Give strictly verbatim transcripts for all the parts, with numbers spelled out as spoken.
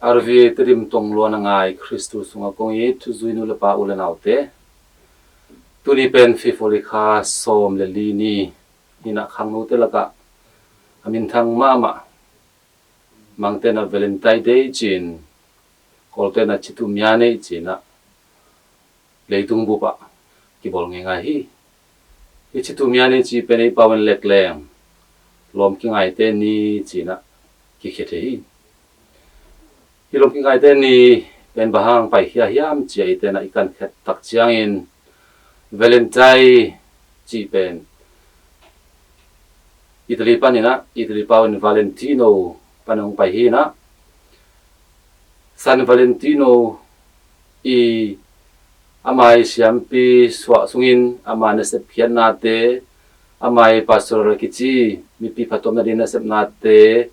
Arvi Tedim tong luan a ngai Khristu sungah kong it thuzui nu le pa, u le naute, tuni pen Fifoli kha sawm le li ni hi-in ah, khangnote lakah a minthang mahmah, Mangte in ah Valentine Day ci-in, Kawlte in ah Chitu Mya Nei ci-in ah leitung bup ah kibawl ngeingai hi. Hih Chitu Mya Nei ci pen ei pau in lekleng lawm kingaite ni ci-in ah kikhia thei hi. Hih lawm kingaite ni pen bang hang paikhia hiam ci-a eite in ah i kan khet tak ciangin, Valentine ci pen Italy panin ah, Italy pau in Valentino pan hong pai hi-in ah, San Valentino i, ama i siampi suah sungin ama nasep khiatnate, ama i pastoral kici mipi phattuam nading nasepnate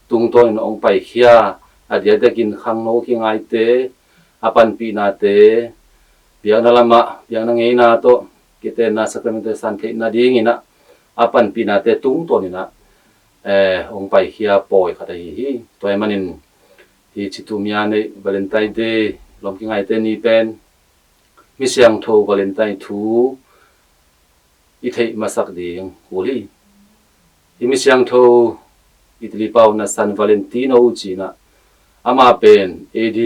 tungtawnin hong paikhia, a diakdiakin khangno kingaite, a panpihnate, biakna lamah biakna ngeina tawh kitenna sacrament-te san theih nadingin ah a panpihnate tungtawnin ah, eh, hong paikhia pawi khat ahi hi. Tua ahih manin hih Chitu Mya Nei Valentine Day, lawm kingaite ni pen mi siangtho Valentine thu i theih masak ding kul hi. Hih mi siangtho Italy pau in ah San Valentino ci-in ah, amah pen A D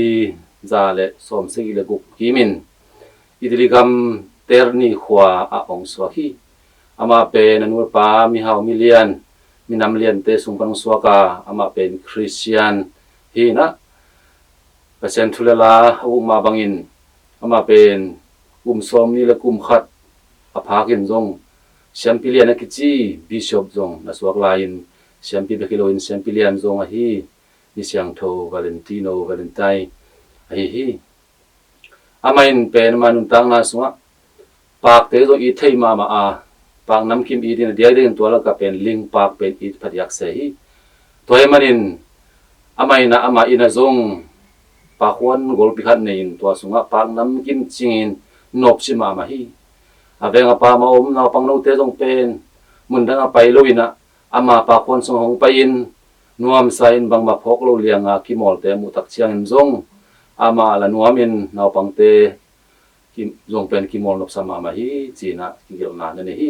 za le sawmsagih le guk kimin Italy gam Terni khua ah hong suak hi. Amah pen a nu le pa, mihau milian, minam liante sung pan hong suak a, amah pen Christian hi-in ah, Pasian thu le la a uk mah bangin amah pen kum sawmnih le kum khat a phakin zong siampi lian a kici bishop zong na suak lai-in, siampi bek hi loin siampi lian zong ahi, mi siangtho Valentino, Valentine ahi hi. Amah in pen ama nuntakna sungah pakte zong it thei mahmah a, pak namkim it in, a diakdiakin tua lakah pen lingpak pen it phadiak se hi. Tua ahih manin amah in ah, amah in ah zong pakhuan golpi khat nei-in tua sungah pak namkim cingin nopci mahmah hi. A veng a pam a om naupang note zong pen mundang a pai loin ah, ama pakhuan sungah hong pai-in nuamsa-in bangmah phawk lo lianga kimawlte a muh tak ciangin zong amah la nuamin naupangte ki-, zong pen kimawl nopsa mahmah hi ci-in ah kigelhna na nei hi.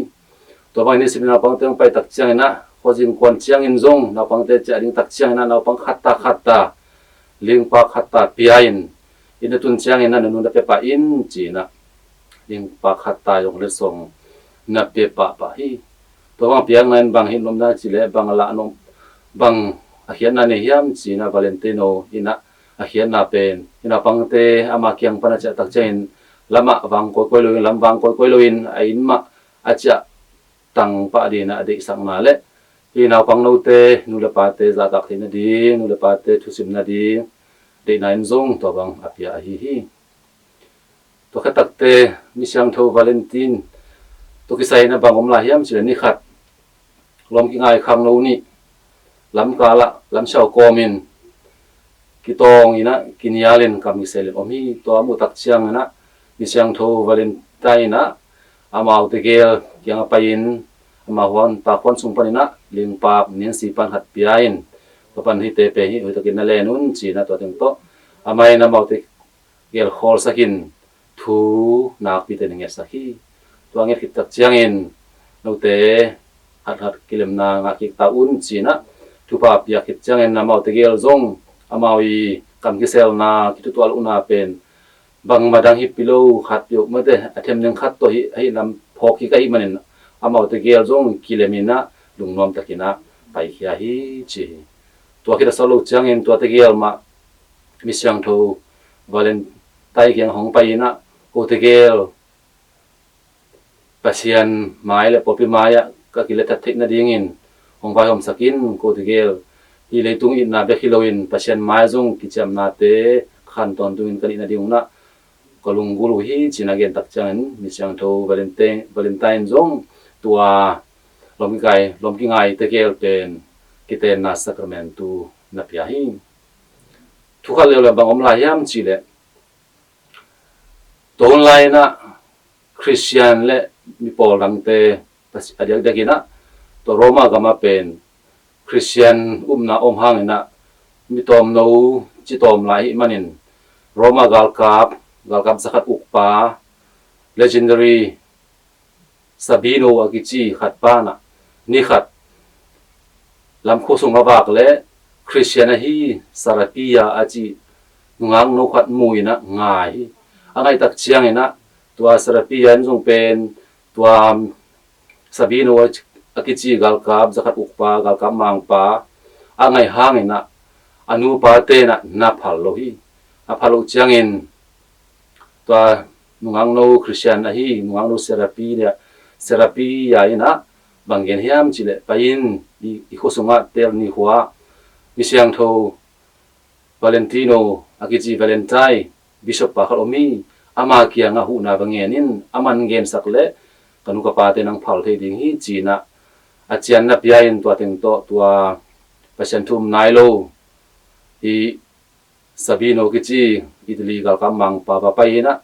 Tua bangin i simi naupangte hong pai tak ciangin ah, khuazing kuan ciangin zong naupangte ciah ding tak ciangin ah, naupang khatta khatta lingpak khatta pia-in, inn a tun ciangin ah, na nu na pia pah in ci-in ah lingpak khatta zong letsong na pia pahpah hi. Tua bang piakna in bang hih nopna ci leh bang a lah nop, bang a khiatna nei hiam ci-in ah, Valentino in ah a khiatna pen hih naupangte ama kiang pan a ciah tak ciangin lamah vang kawikawi loin, lam vang kawikawi loin a inn mah a ciah tang pah dingin ah a deihsakna le hih naupang note, nu le pate zahtak theih nading, nu le pate thusim nading deihna in zong tua bang a pia ahi hi. Tua khatakte mi siangtho Valentine tawh kisai-in ah bang om lai hiam ci leh, ni khat lawm kingai khangno nih lamkal ah lamsiau kawmin kitawng in ah, kinialin, kam kisel in om hi. Tua a muh tak ciangin ah mi siangtho Valentine in ah amaute gel kiangah pai-in, ama huan, pakhuan sung panin ah lingpak nin sipan khat pia-in, tua pan hihte pen hih hoihtakin na len un ci-in ah tua teng tawh amah in amaute gelkhawl sakin thu nakpite na ngetsak hi. Tua nget khit tak ciangin note hathat kilemna ngah kik ta un ci-in ah thupha piak khit ciangin amaute gel zong amau i kam kiselna, kithutuah lohna pen bangmah dang hi pih lo, khat peuhmah teh a themning khat tawh hi, ahi lam phawk kik ahih manin amaute gel zong kilemin ah lungnuam takin ah paikhia hi ci hi. Tua khit a sawt lo ciangin tuate gel mah mi siangtho Valentine kiang hong pai-in ah, kote gel Pasian mai le pawlpi mai-ah ka kiletthat theih nadingin hong vaihawmsak in, kote gel hih leitung itna bek hi loin Pasian mai zong kiciamnate khan tawntungin ka neih nading un ah ka lunggulh uh hi ci-in a gen tak ciangin mi siangtho Valentine, Valentine zong tua lawm kingai, lawm kingaite gel pen kitenna sacrament thu na pia hi. Thu khat leuleu bang om lai hiam ci leh, tua hun lai-in ah Khristian le mi pawl dangte a diakdiakin ah tua Roma gamah pen Khristian upna om hangin ah Mi tawmno ci tawm lai ahih manin Roma galkap, galkap zakhat ukpa, legendary Sabino a kici khat pan ah ni khat lamkhua sung a vak leh Khristian ahi Sarapia a cih nungakno khat mu in ah ngai hi. A ngaihtak ciangin ah tua Sarapia in zong pen tua Sabino a kici galkap zakhat ukpa, galkap mangpa a ngaih hangin ah a nupa ten ah na phal lo hi. A phal loh ciangin tua nungakno Khristian ahi nungakno Serapi nia, Serapi a in ah bang gen hiam cih leh, pai in i, i khua sungah tel ni khua mi siangtho Valentino a kici Valentine, bishop pa khat om hi. Ama kiangah huhna va ngen in, aman gensak leh ka nu ka pate nang phal thei ding hi ci in ah a cian na pia in tua teng tawh tua Pasian thu um nai lo i Sabino kici Italy galkap mangpa va pai in ah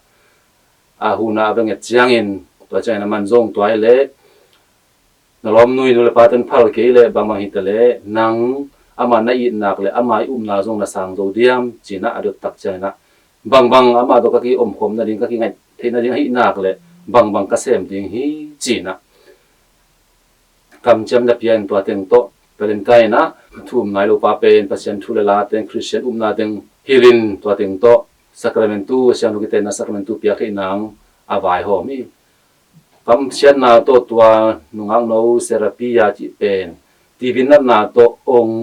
a huhna a va nget ciangin tua ciangin aman zong tua hi leh na lawmnu i nu le pa ten phal kei leh bangbang hi ta leh nang ama na itnak le ama i upna zong na sang zo diam ci in ah a dot tak ciangin ah bangbang ama tawh ka ki omkhawm nading, ka ki ngaih theih nading ahih nak leh bangbang ka sem ding hi ci in ah kamciam na pia in tua teng tawh Valentine in ah thu um nai lo pa pen Pasian thu le la teng, Khristian upna teng hilh in tua teng tawh Sacramentu, a siangtho kitenna Sacramentu piak theih nang a vaihawm hi. Kamsiatna tawh tua nungakno Serapi a cih pen TV natna tawh ong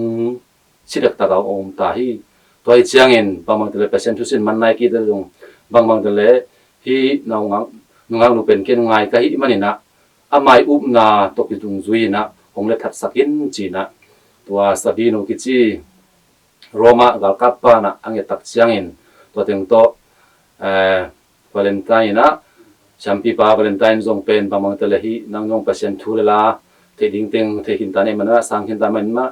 si dektak a ong om ta hi. Tua hi ciangin bangbang te le Pasian thu sin man nai kei te zong bangbang te le hih nungak, nungaknu pen ken ngai ka hih manin ah ama i upna tawh kidungzui in ah hong let thatsak in ci in ah tua Sabino kici Roma galkap pan ah a nget tak ciangin tua teng tawh, eh, Valentine in ah siampipa Valentine zong pen bangbang te le hih nang zong Pasian thu le la theih ding teng thei khin ta na hih manin ah, sang khin ta na hih manin ah,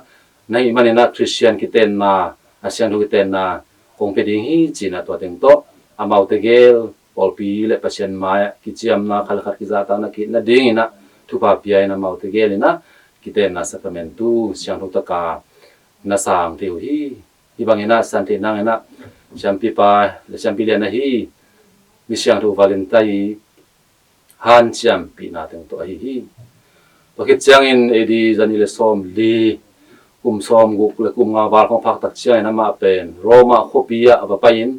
na hih manin ah Khristian kitenna, a siangtho kitenna kong pia ding hi ci in ah tua teng tawh amau tegel pawlpi le Pasian mai-ah kiciamna, khat le khat kizahtakna kihna dingin ah thupha pia in amau tegel in ah kitenna Sacramentu siangtho taka na sang thei uh hi. Hih bangin ah san theih nangin ah siampipa le siampi lian ahi mi siangtho Valentine i hanciampihna teng tawh ahi hi. Tua khit ciangin AD zanih le sawmli, kum sawmguk le kum nga val khong phak tak ciangin amah pen Roma khuapi ah va pai in,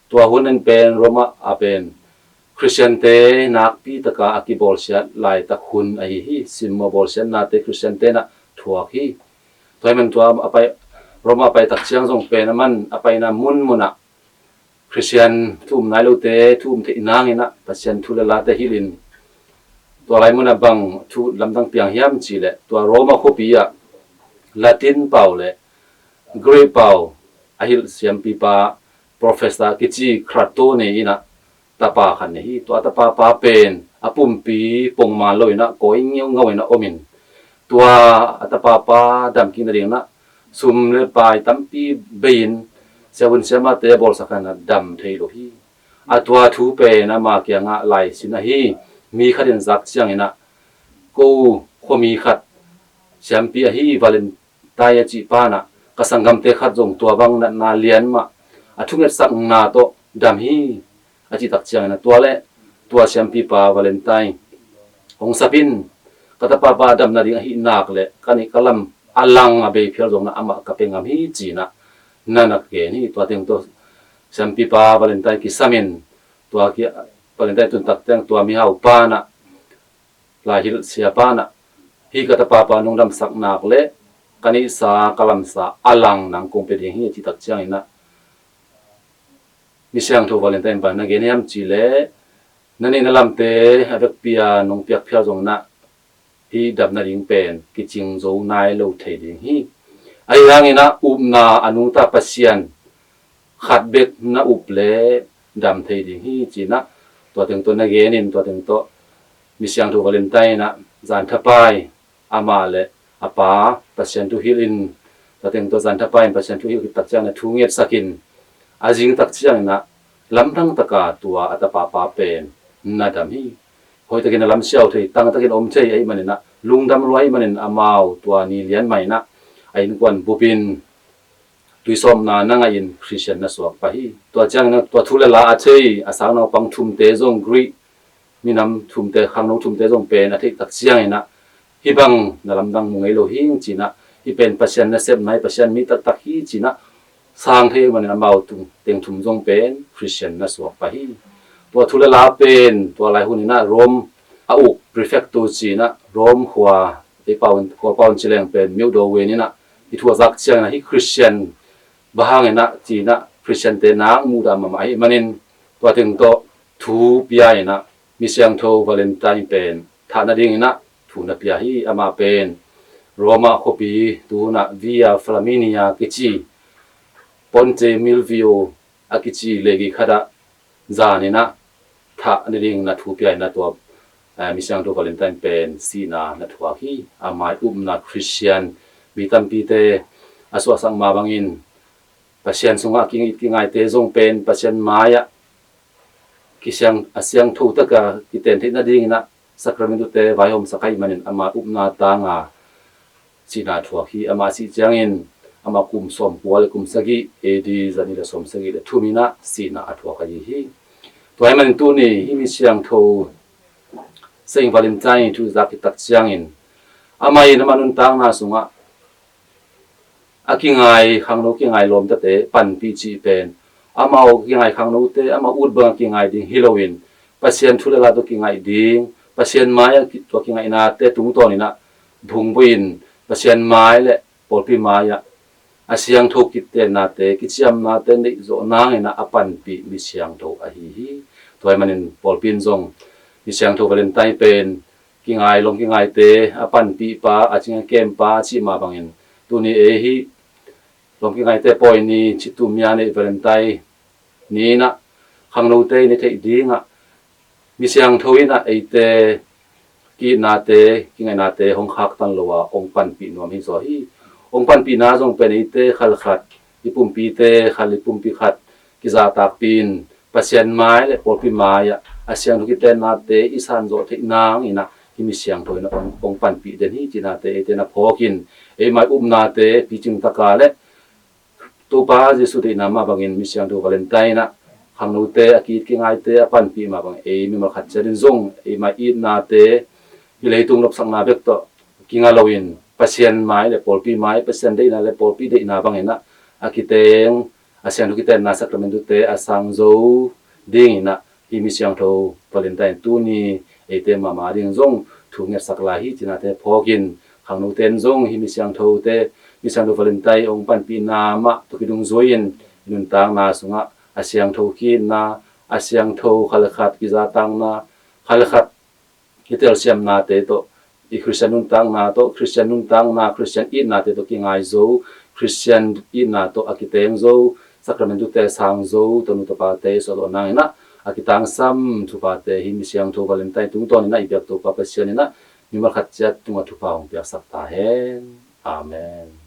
tua hun in pen Roma ah pen Khristiante nakpi taka a kibawlsiat laitak hun ahi hi. Simmawh bawlsiatnate Khristiante in ah thuak hi. Tua hi man tua a pai, Roma a pai tak ciang zong pen aman a paina munmun ah Khristian thu um nai lote thu um theih nangin ah Pasian thu le late hilh in, tua lai mun ah bang thu lamdang piang hiam cih leh tua Roma khuapi ah Latin pau le Greek pau a hilh siampipa professor kici Kratone in ah tapa khat nei hi. Tua tapapa pen a pumpi pongman lo in ah kawi ngeungau in ah om in, tua a tapapa dam kik nading in ah sum le pai tampi bei in siavun siamahte bawlsak in ah dam thei lo hi. A tua thu pen ama kiangah laisin ahi mi khat in zak ciangin ah ko khuami khat siampi ahi Valentine a cih pa in ah ka sanggamte khat zong tua bang natna lian mah a thungetsakna tawh dam hi a cih tak ciangin ah tua le tua siampipa Valentine hong sap in, ka tapapa a dam nading ahih nak le ka neih ka lam a lang a bei phial zong in ah amah ka pia ngam hi ci in ah na na gen hi. Tua teng tawh siampipa Valentine kisam in tua ki, Valentine tun tak ciang tua mihau pa in ah, laihilh siapa in ah hih ka tapapa nong damsak nak le ka neihsa ka lamsa a lang nang kong pia ding hi a cih tak ciangin ah mi siangtho Valentine bang na gen hiam cih leh na neih na lamte a vekpi a nong piak phial zong in ah hih dam nading pen kicing zo nai lo thei ding hi. Ahi hangin ah upna a nungta Pasian khat bek na up le dam thei ding hi ci in ah tua teng tawh na gen in, tua teng tawh mi siangtho Valentine in ah zanthapai amah le a pa Pasian thu hilh in, tua teng tawh zanthapai in Pasian thu hilh khit tak ciangin ah thu ngetsak in a zing tak ciangin ah lamdang taka tua a tapapa pen na dam hi. Hoihtakin a lamsiau thei, tangtakin a om thei ahih manin ah, lungdam lua ahih manin amau tua ni lian mah in ah a innkuan bup in tuisawpna na ngah in Khristian na suak pah hi. Tua ciangin ah tua thu le la a thei a sang naupang thumte zong, Greek minam thumte, khangno thumte zong pen a theih tak ciangin ah hih bang na lamdang mu ngei lo hi ci-in ah, hih pen Pasian nasepna hi, Pasian mi taktak hi ci-in ah sang thei ahih manin amau teng thum zong pen Khristian na suak pah hi. Tua thu le la pen tua lai hunin ah Rome a uk prefecture ci-in ah, Rome khua, ei pau in, khua pau in ci leng pen Myo Do Wen in ah hih thu a zak ciangin ah hih Khristian bang hangin ah ci-in ah Khristiante nang muhdah mahmah ahih manin tua teng tawh thu pia in ah Misiangtho Valentine pen thah nadingin ah thu na pia hi. Amah pen Roma khuapi, tu-in ah Via Flaminia kici, Ponte Milvio a kici leigi khat ah zan in ah thah nadingin ah thu pia in ah tua, eh, Misiangtho Valentine pen sihna na thuak hi. Ama ii upna Khristian mi tampite a suahsak mah bangin Pasian sungah ki-, kingaite zong pen Pasian mai-ah kisiang, a siangtho taka kiten theih nadingin ah sakramentute vaihawmsak ahih manin ama upna tanga sihna a thuak hi. Ama sih ciangin ama kum sawmkua le kum sagih, A D zanih le sawmsagih le thum in ah sihna a thuak ahi hi. Tua ahih manin tuni hih Misiangtho Saint Valentine thu zak khit tak ciangin amah in ama nuntakna sungah a kingai, khangno kingai lawmtate panpih cih pen amau kingai khangnote amau ut banga kingai ding hi loin, Pasian thu le la tawh kingaih ding, Pasian mai-ah ki-, tua kingaihnate tungtawnin ah bungbuin Pasian mai le pawlpi mai-ah a siangtho kitennate, kiciamnate neih zawh nangin ah a panpih Misiangtho ahi hi. Tua ahih manin pawlpi in zong Misiangtho Valentine pen kingai, lawm kingaite a panpihpa, a cing a kempa a cih mah bangin tuni ei hih lawm kingaite pawi ni, citu mia nei Valentine ni-in ah khangnote in i theih dingah Misiangtho in ah eite ki-itnate, kingaihnate hong khaktan lo a hong panpih nuam hi zaw hi. Hong panpihna zong pen eite khal khat, i pumpite khal, i pumpi khat kizahtakpih in Pasian mai le pawlpi mai-ah a siangtho kitennate i san zawh theih nangin ah hih Misiangtho in ah hong, hong panpih den hi cihnate eite na phawkin, ei mai upnate picing taka le Topa Jesuh deihna mah bangin Misiangtho Valentine ah khangnote, a ki-it kingaite a panpih mah bangin ei mimal khat ciatin zong ei mai itnate hih leitung nopsakna bek tawh kinga loin Pasian mai le pawlpi mai, Pasian deihna le pawlpi deihna bangin ah a kiteng, a siangtho kitenna sakramentute a sang zo dingin ah hih Misiangtho Valentine tuni eite mahmah ding zong thu ngetsak lai hi cihnate phawkin, khangnote in zong hih Misiangthote, Misiangtho Valentine hong panpihna mah tawh kidungzui-in i nuntakna sungah a siangtho ki-itna, a siangtho khal le khat kizahtakna, khal le khat kitelsiamnate tawh, i Khristian nuntakna tawh, Khristian nuntakna, Khristian itnate tawh kingai zo, Khristian itna tawh a kiteng zo, sakramentute sang zo tawh nu tawh pate i suahzawh nangin ah a kitangsam thuphate hih Misiangtho Valentine tungtawnin ah i biak Topa Pasian in ah mimal khat ciat tungah thupha hong piaksak ta hen. Amen.